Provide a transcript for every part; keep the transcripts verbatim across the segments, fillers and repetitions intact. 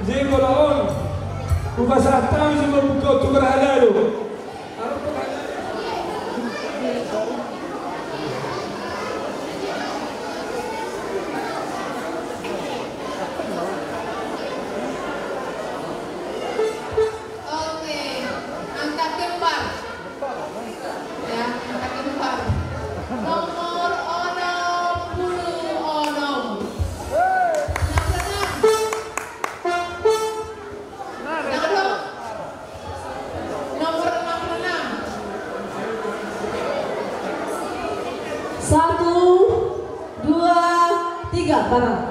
Jala on hupasahat hami jala mambuka tu parhalado. Oke, angka kembar. Ya, angka kembar. Nomor onom pulu onom. Enam pulu enam. Enam pulu enam. Nomor enam puluh enam. Satu, dua, tiga, barang.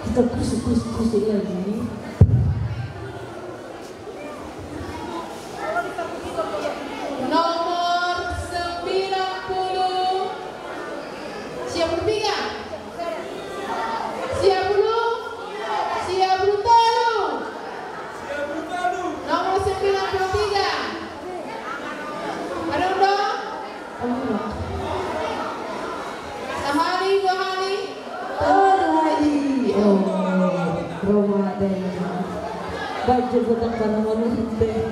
Kita kusuk, kusuk, kusuk lagi. Nomor sembilan puluh. Siap, puluh tiga. Siap, puluh. Siap, puluh tolu. Nomor sembilan puluh tiga. Adong do? Sahali, dua hali. Tolu hali. Oh, Ramadan. Baca budak pada manuhut deh.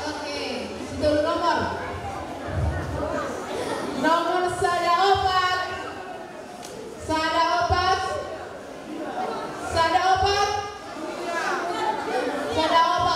Oke. Sitolu nomor. Nomor sada opat. Sada opat. Sada opat. Sada opat.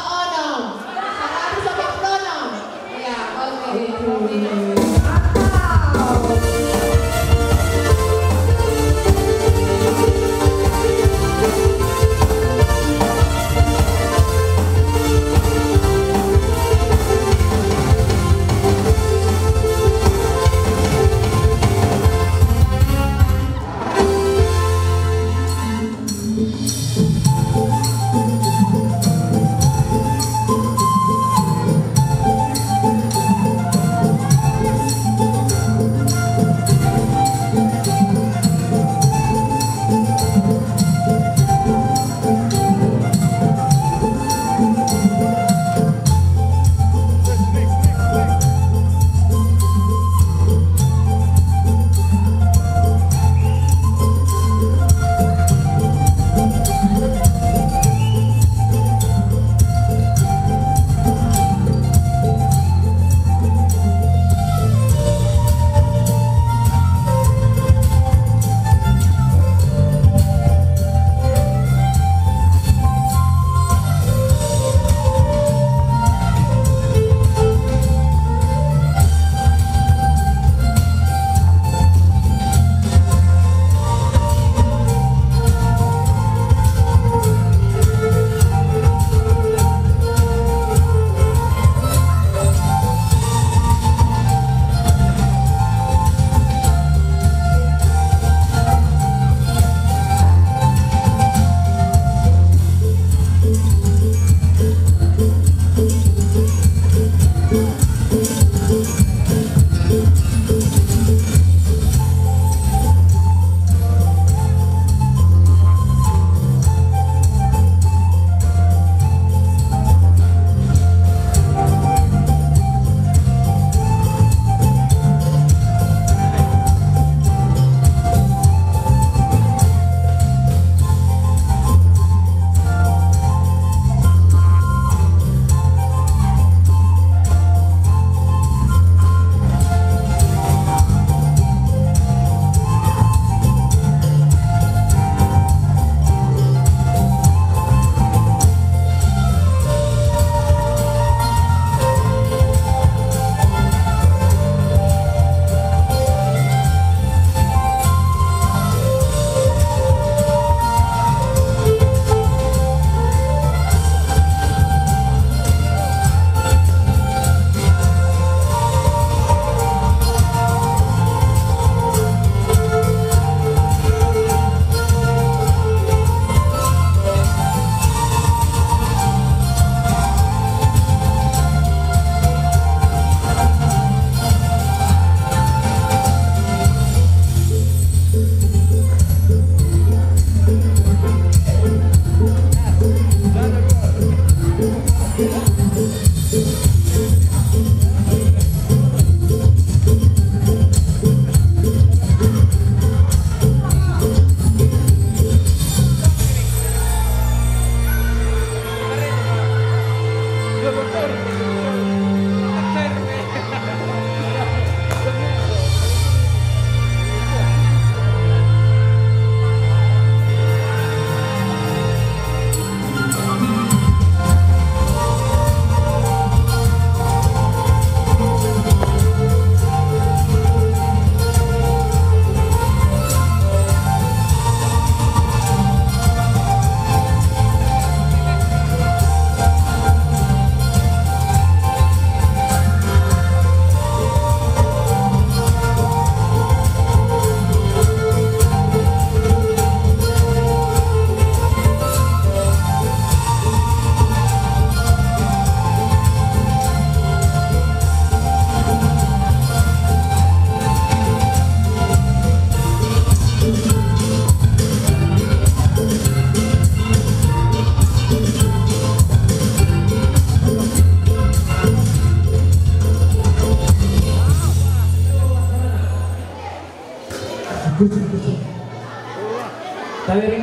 Tabereng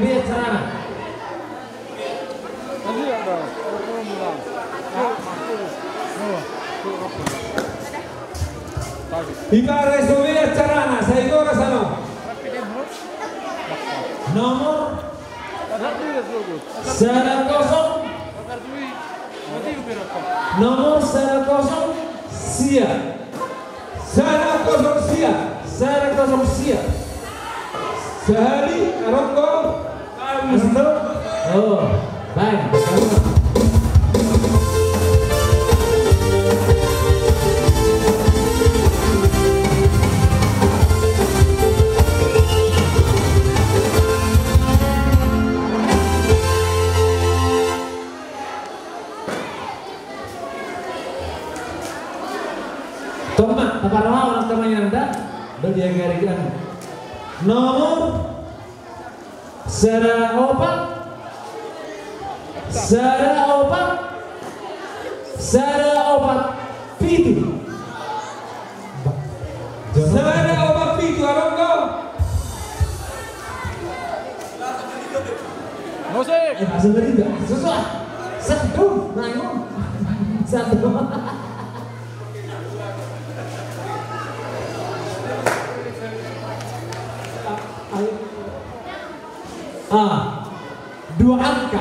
be acarana. Ibarat so be acarana, sai gora sano. Nomor sada kosong. Nomor sada kosong sia. Sada kosong sia. Sada kosong sia. Sahali, adong do. Adong do. Oh, baik. Tong ma, taparrohahon angka mainan da, do dia gari kan. Nomor sada opat, sada opat, sada opat pitu. Sada opat pitu, adong do. Musik. Eh, bahasa Gerida. Susah. Satu, bangun. Satu. Ah, dua angka.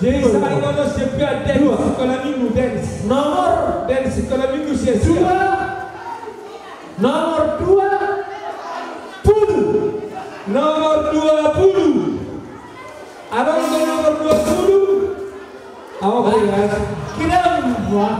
Jadi, dua. Sai nono siap ya, dance. Dua. Sekolah minggu, dance. Nomor. Dance sekolah minggu, siap, siap. Dua. Nomor dua puluh. Nomor dua puluh. Adong do nomor dua puluh. Apa ya? Kirim. Wah.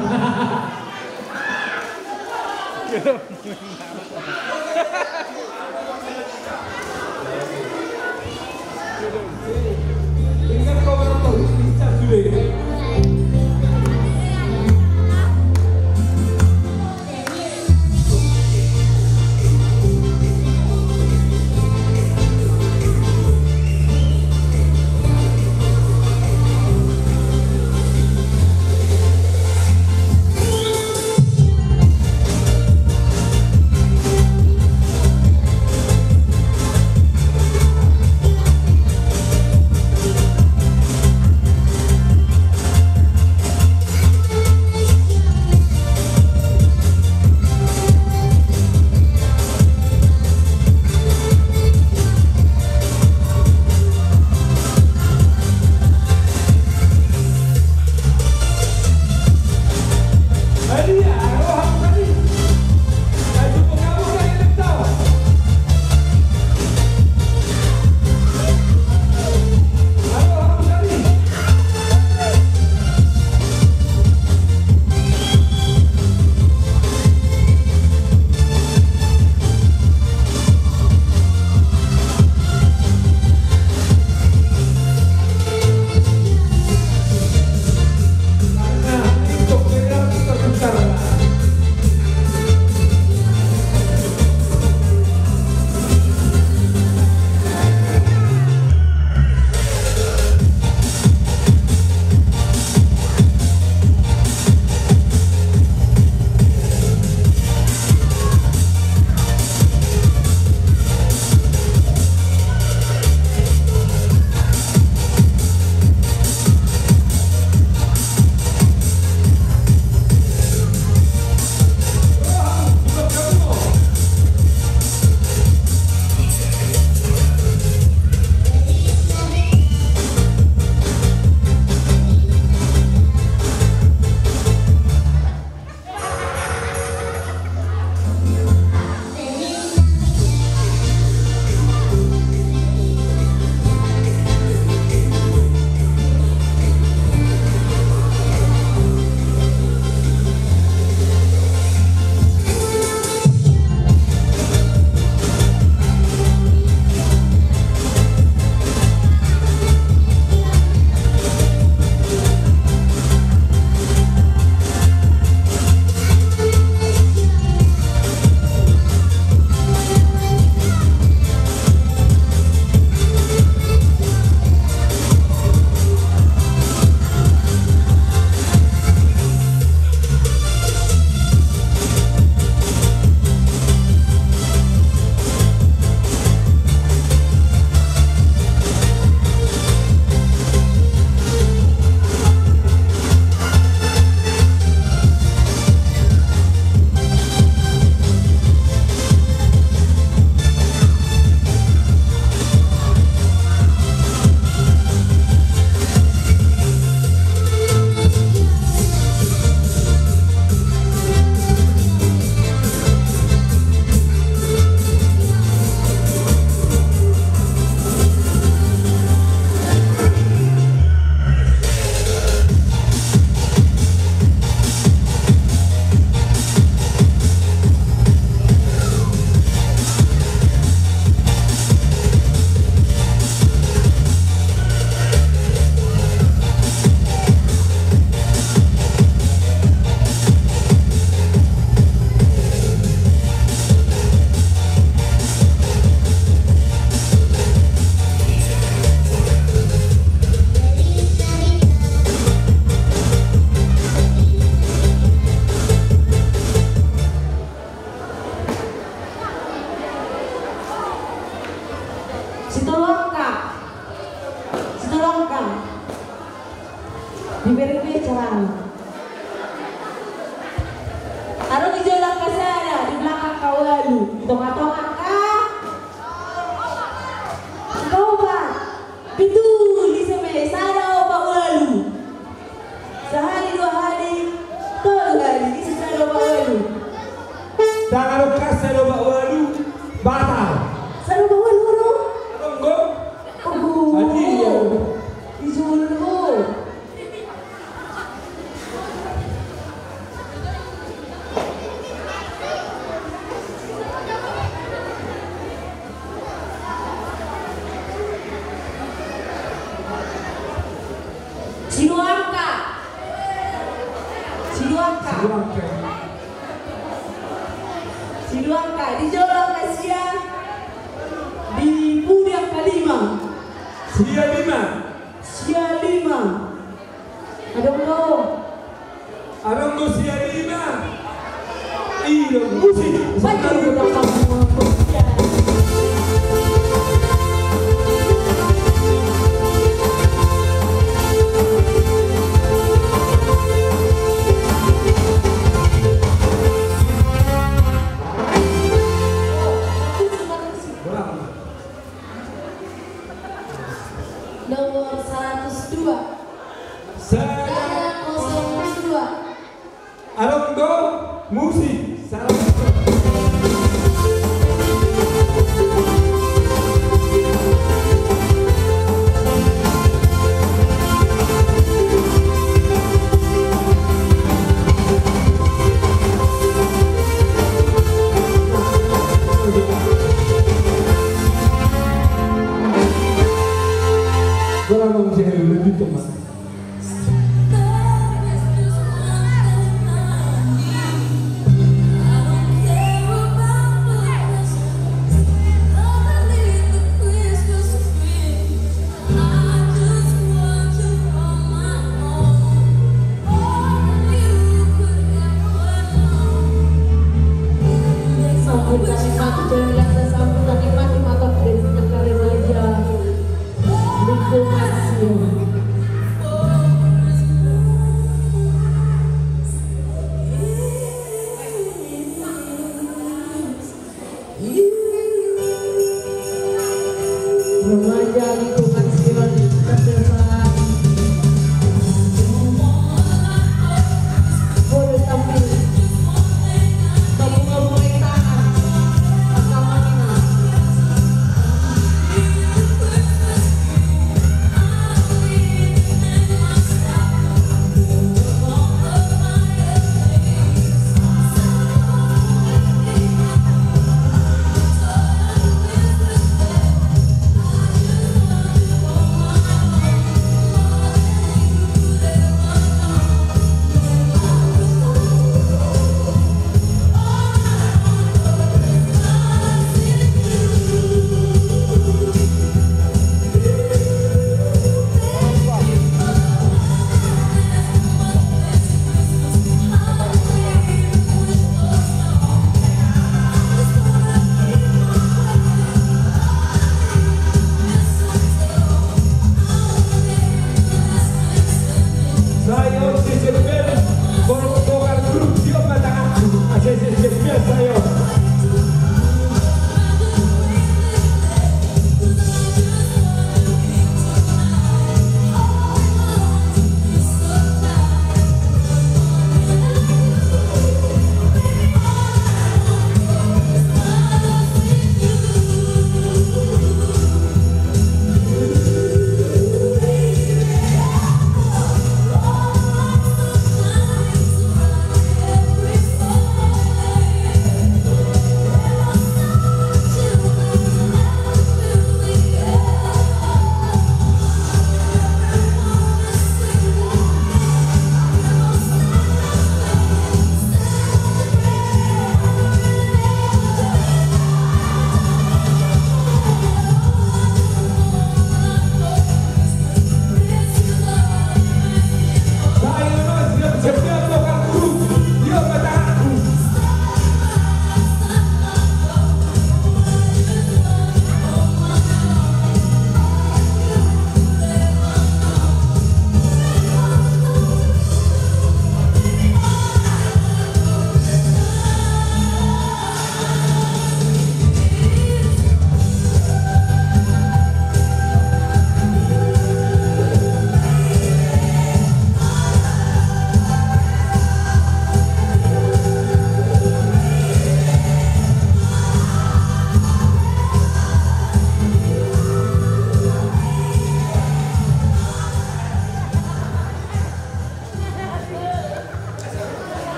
Sitolu angka. Sitolu angka. Dibereng be carana. Adong di jolo angka sada, di belakang angka ualu, di tonga-tonga angka, angka opat. Betul, di sebe sada opat ualu. Sahali dua hali, tolu hali, di sebe sada opat ualu. Tangan angka sada opat ualu, batal. Sada opat ualu, ualu. Adong do. Aduh. Aduh. Di jolo. Sidua angka. Sidua angka. Sidua angka. Sidua angka. Di jolo angka sia. Di pudi angka lima. Sia lima. Sia lima. Adong do. Adong do sia lima. I do, musik. Maju, datang. Nomor seratus dua. Saya. Saya kosong dua. Adong do musik. Seratus dua.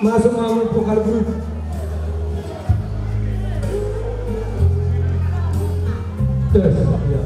Masuk, masuk vokal grup. Tes, ya.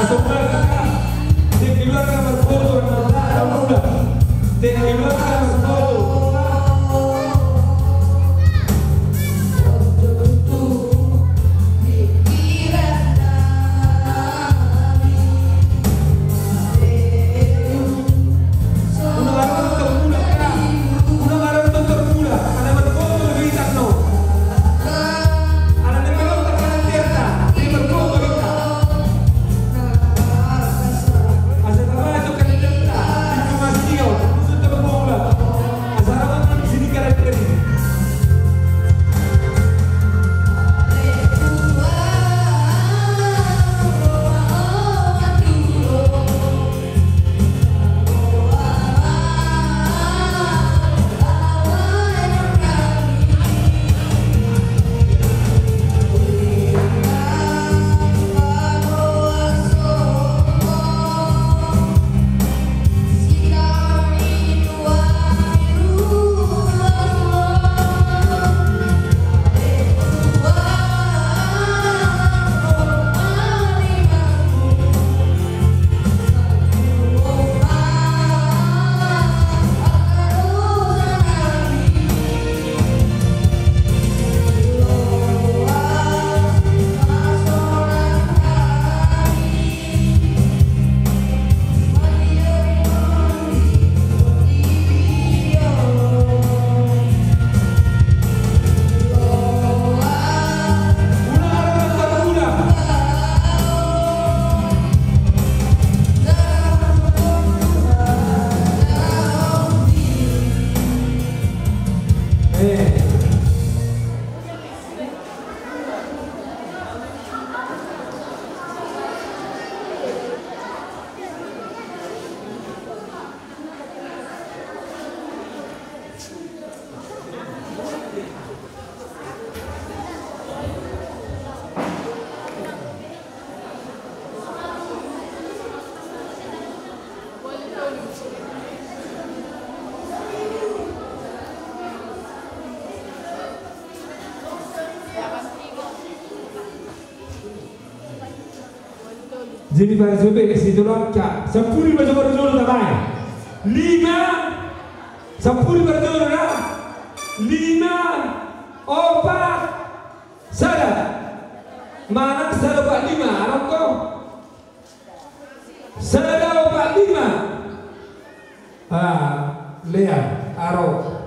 Sekeluarga marfoto, sekeluarga marfoto. Jadi, parsube, situlang, sampulu ma jo parjolo, tabaen. Lima, sampulu parjolo, da. Lima, opat, sada. Manang sada opat lima, adong do. Sada opat lima. Ah, Lea, aro.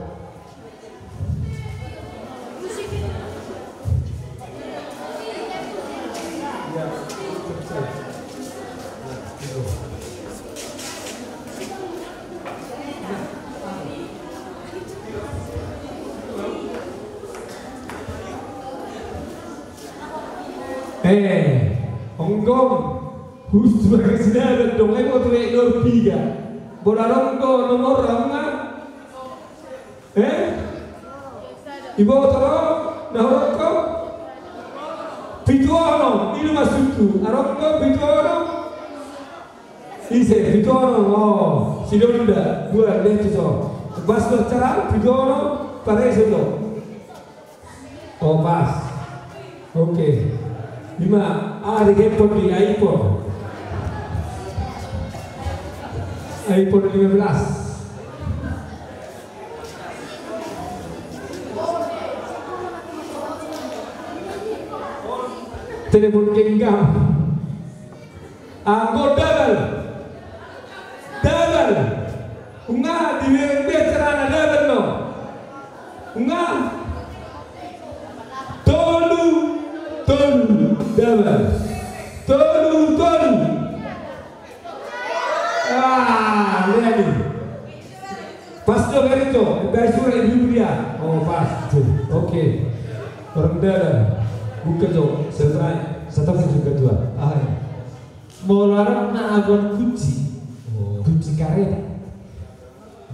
Eh, onggom. Husu bagas na dong, ai boto e dor piga. Bola dong do nomor raunga. Eh? Iboto do na horongko? Pitu onom, i do maksudhu. Adong do pitu onom? Ise, pitu onom, oh, si Donda. Dua, dia tu so. Pas do acara, pitu onom, pareso do. Oh, pas. Oke. Ima, ah, di handphone di iPhone. iPhone lima belas. Telepon genggam. Anggo double. Double. Unga, di W B carana double do. Unga. Tolu, tolu. Double. Tolu, tolu. Ah, Lea ni. Pas jo, gari jo. Baen sura di Biblia. Oh, pas. Oke. Orang dalam. Buka jo. Setelah satu juga dua. Ah, ya. Molo adong na agoan kunci, kunci kareta.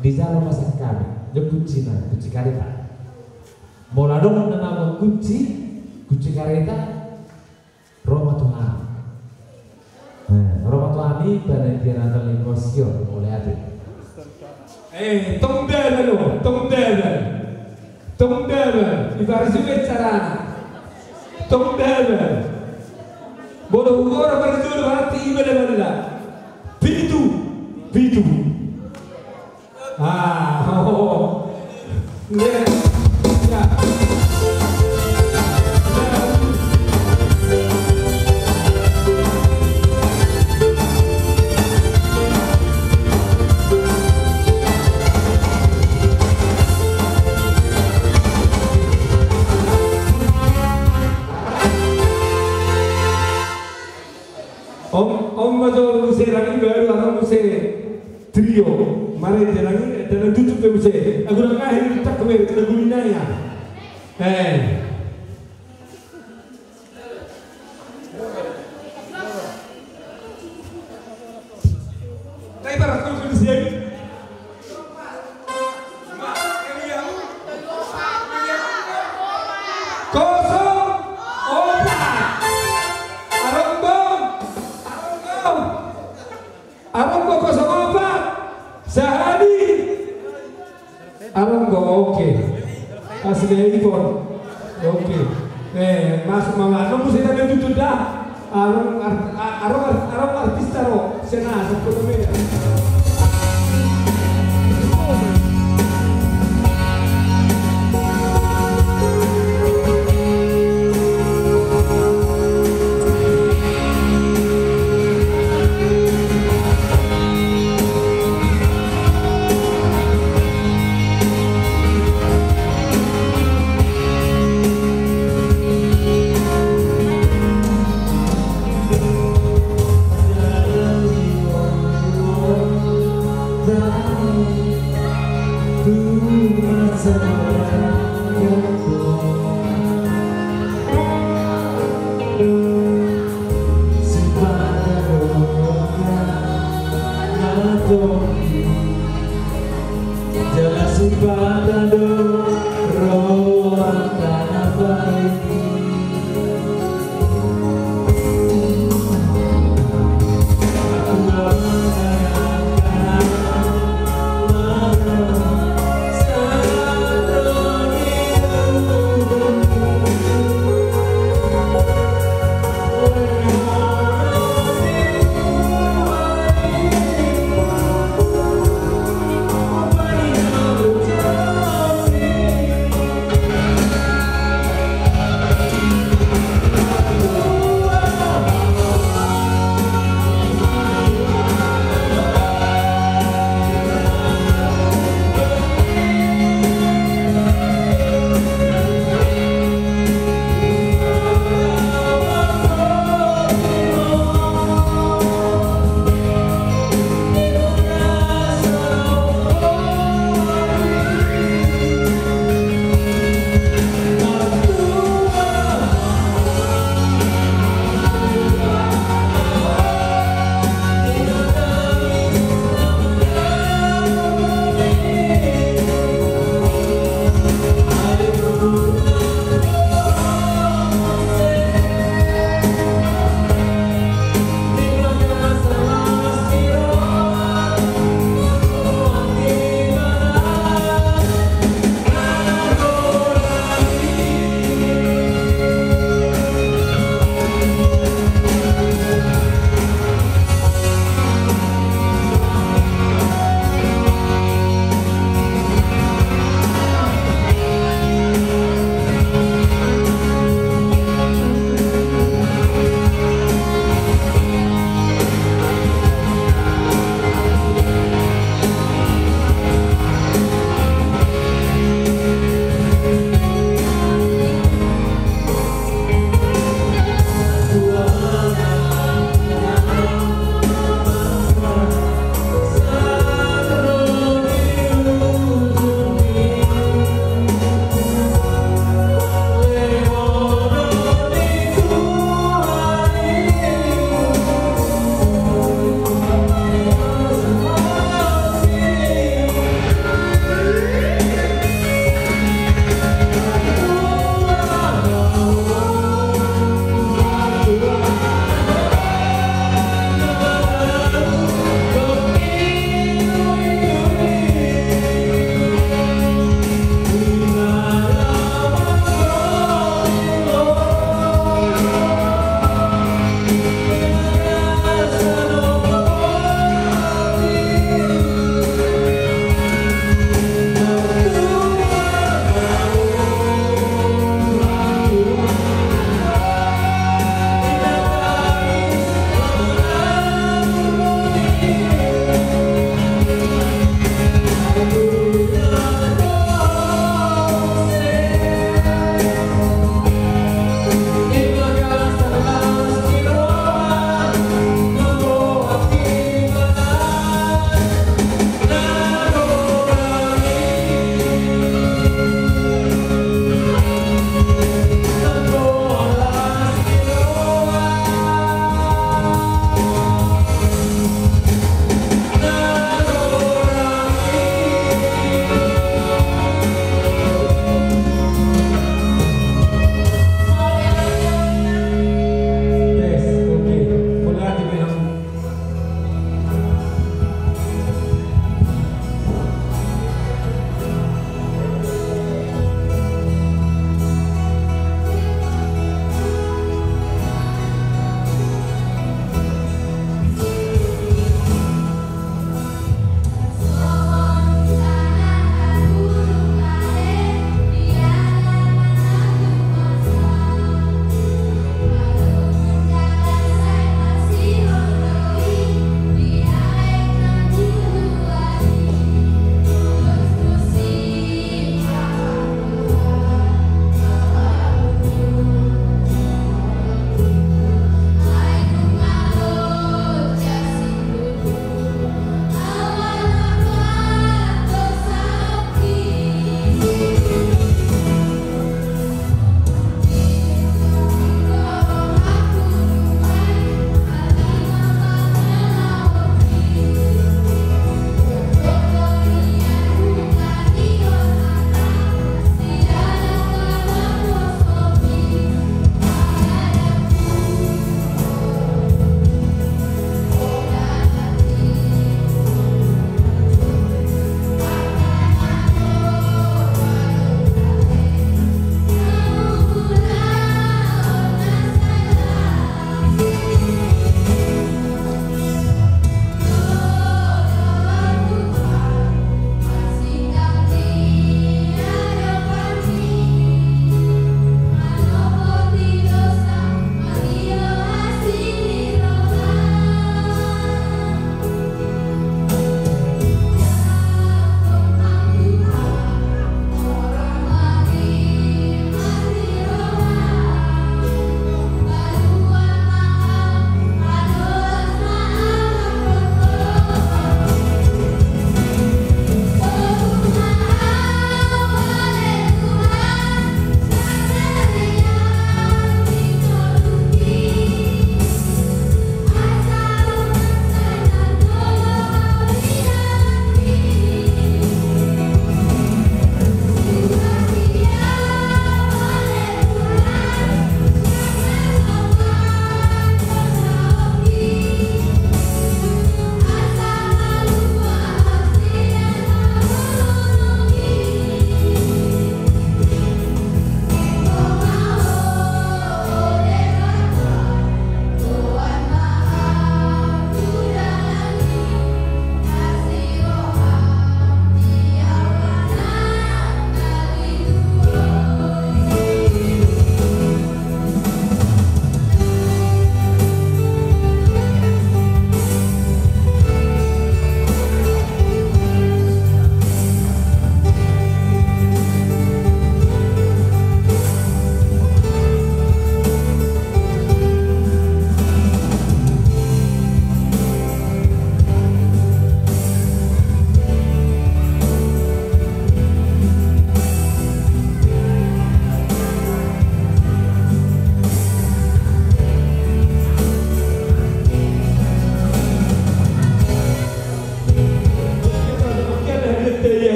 Di jala masa kami, dia kunci na, kunci kareta. Molo adong na agoan kunci, kunci kareta, ro ma tu hami. Eh, ro ma tu hami, pada dia nonton lingkosio, mulai ate. Eh, tong double do, tong double. Tong double, ibarat juga carana. Tong double. Bodo hugora parjolo, berarti iba da Om, om ma jo muse nangkin baru, adong muse trio. Marende nangkin, dangdut pe muse. Agu nang ahi tak kemeri, kita gulina ya. Eh. Kosong opat. Arombo. Arombo. Arombo kosong opat. Sahadi. Arombo, oke. Asli Ipon. Oke. Eh, masuk mama. Kamu sih tadi tutup dah. Arombo art-, a-, arombo art-, arombo artis taro. Sena, sepuluh meter.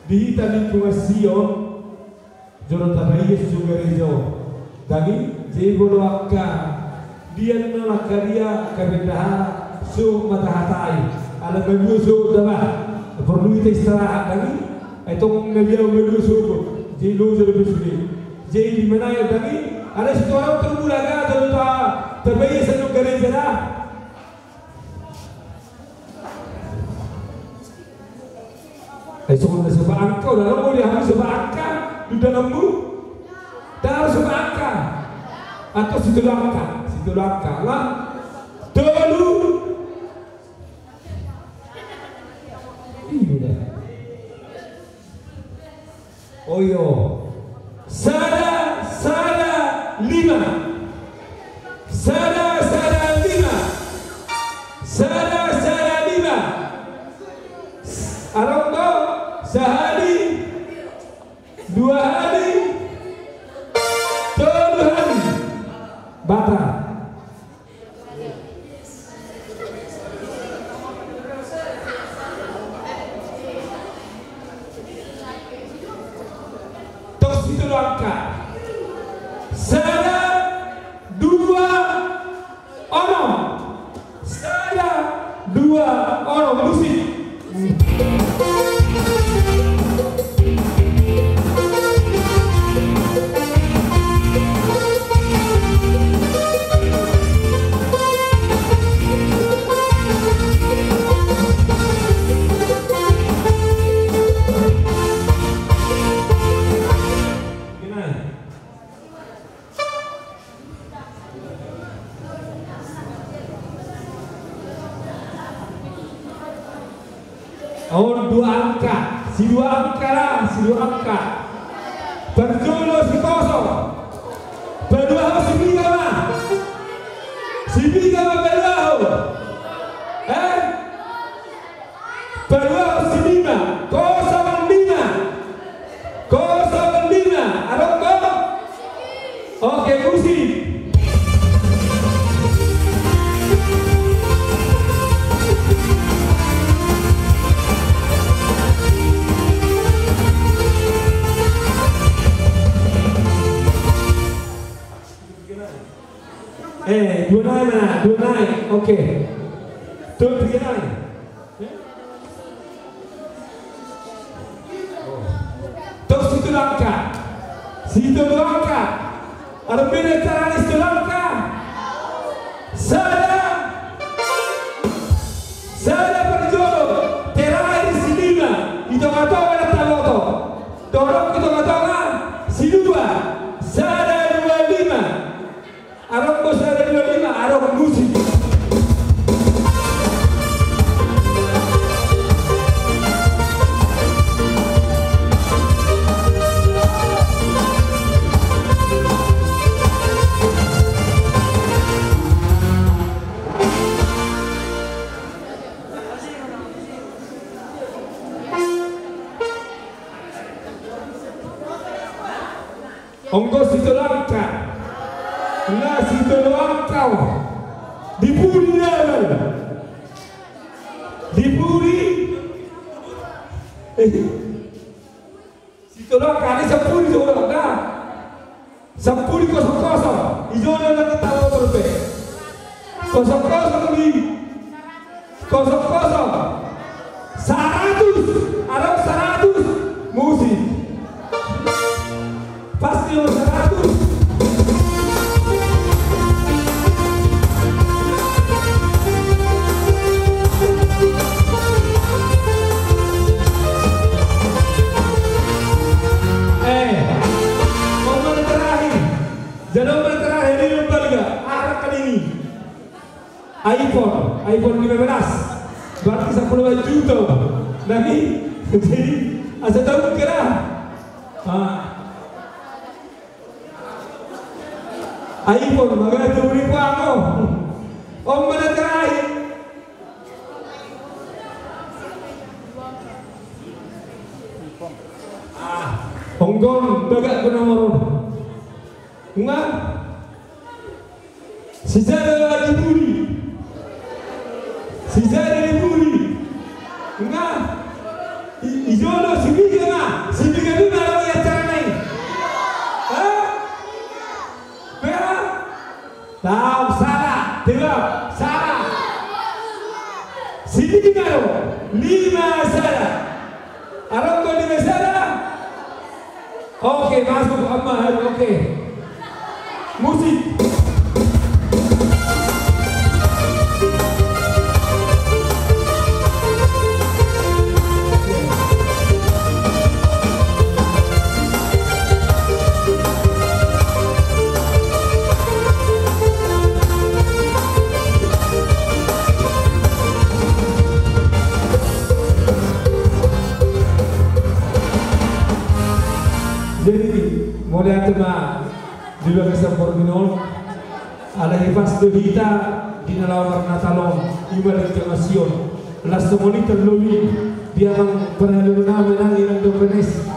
Di hita lingkungan Sion, jolo tabaen so gareja on. Dang i, jadi molo angka dia, angka dia, angka bendahara, so mata hatai. Ala malua so daba. Porlu hita istirahat, dang i. Ai tong na dia malua so. Jadi lo jolo be sude. Jadi di mana ya, dang i. Ala situ orang termula ga, jolo ta, tabaen so gareja da. Ai songon na soba angka, udah lo mau dia habis soba angka, udah nemu. Taruh soba angka. Atau situ langka, situ langka. Lah, tolu. Iya. Oh iyo. Sada, sada, lima. Sada, sada, lima. Sada, sada, lima. Adong do, sahali, dua hali, tolu hali. Batal. Tong situ do angka. Sada, dua, onom. Sada, dua, onom. Musik. On dua angka, si dua angka lah, si dua angka. Parjolo si kosong. Paduahon si piga ma. Si piga ma paduahon. Eh? Paduahon si lima, kosong lima. Kosong lima, adong do? Oke, musik. Eh, dua nai ma, dua nai. Oke. Tolu, tiga nai. Tong situ do angka. Situ do angka. Adong be na cara ni situ do angka. Sada. Sada parjolo. Terakhir si lima. Di tonga-tonga na taboto. Torop di tonga-tonga. Si dua. Sada, dua, lima. Adong do sada, dua, lima, adong musik. Anggo situ do angka. Na situ do angka. Di pudi dalan. Di pudi. Eh. Situ do angka, ni sampulu do angka. Sampulu kosong kosong. Ijo do angka tahu terbe. Kosong kosong di. Kosong kosong. Saratus. Adong saratus. Musik. Pasti lo saratus. Eh, omongan terakhir. Jadi omongan terakhir ini lembaga. Arah ke ini. iPhone, iPhone lima belas. Berarti sepuluh juta. Nah, ini jadi asa tahu kira. Ah. iPhone, magari tu beli apa? Om mana terakhir? Ah, onggon bagak guna moron. Nga? Sisada di pudi. Sisada di pudi. Nga? I-, ijo do si piga ma. Tau, salah, tiga, salah. Sini baru, lima salah. Aronggo lima salah. Oke, masuk, Amma, oke. Musik. Jadi, mauliate ma di bagasan portibi on, ala hipas do hita di na laho marnatal on, ima di tingki on. Laos songon i tarlobi di amang parhalado nami nang inang dopenes.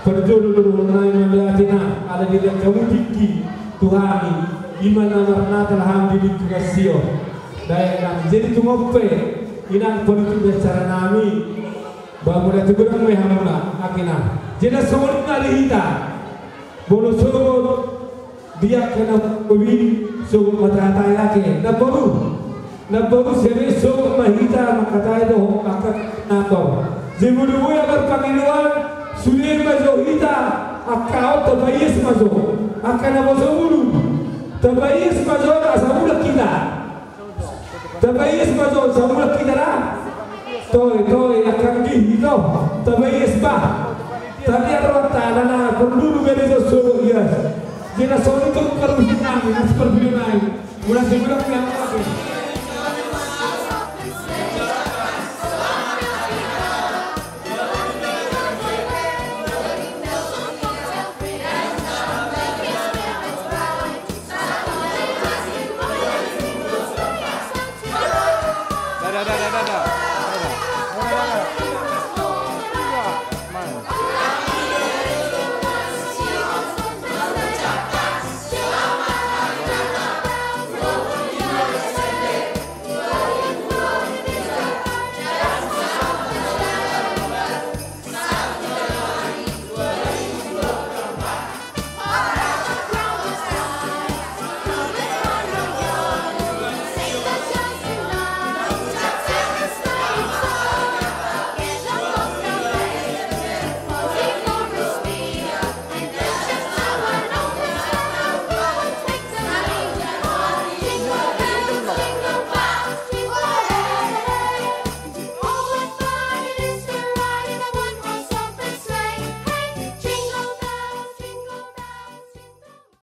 Parjolo do dohonon nami mauliate nang ala dilehon hamu tingki tu hami, ima na marnatal hami di tingki on. Baik nang, jadi tung on pe, inang, panutup ni acara nami. Ba mauliate godang ma i hamuna, angka inang. Jadi songon i ma di hita. Molo sogot di angka na boru, sogot ma tahatai, ate. Na boru, na boru, sere sogot ma hita mangkatai dohot angka na boru. Jadi molo boi angka pangidoan, sude ma jo hita, angka on tapaias ma jo. Angka na boso bulu, tapaias ma jo asa mulak hita. Tapaias ma jo, asa mulak hita da. Toe, toe, angka gih ito. Tapaias ma. Tadi ro tanda na perlu gabe jo sogot ias. Jadi songon i tung parmusik nami, na siparvideo nai. Mauliate godang ma i.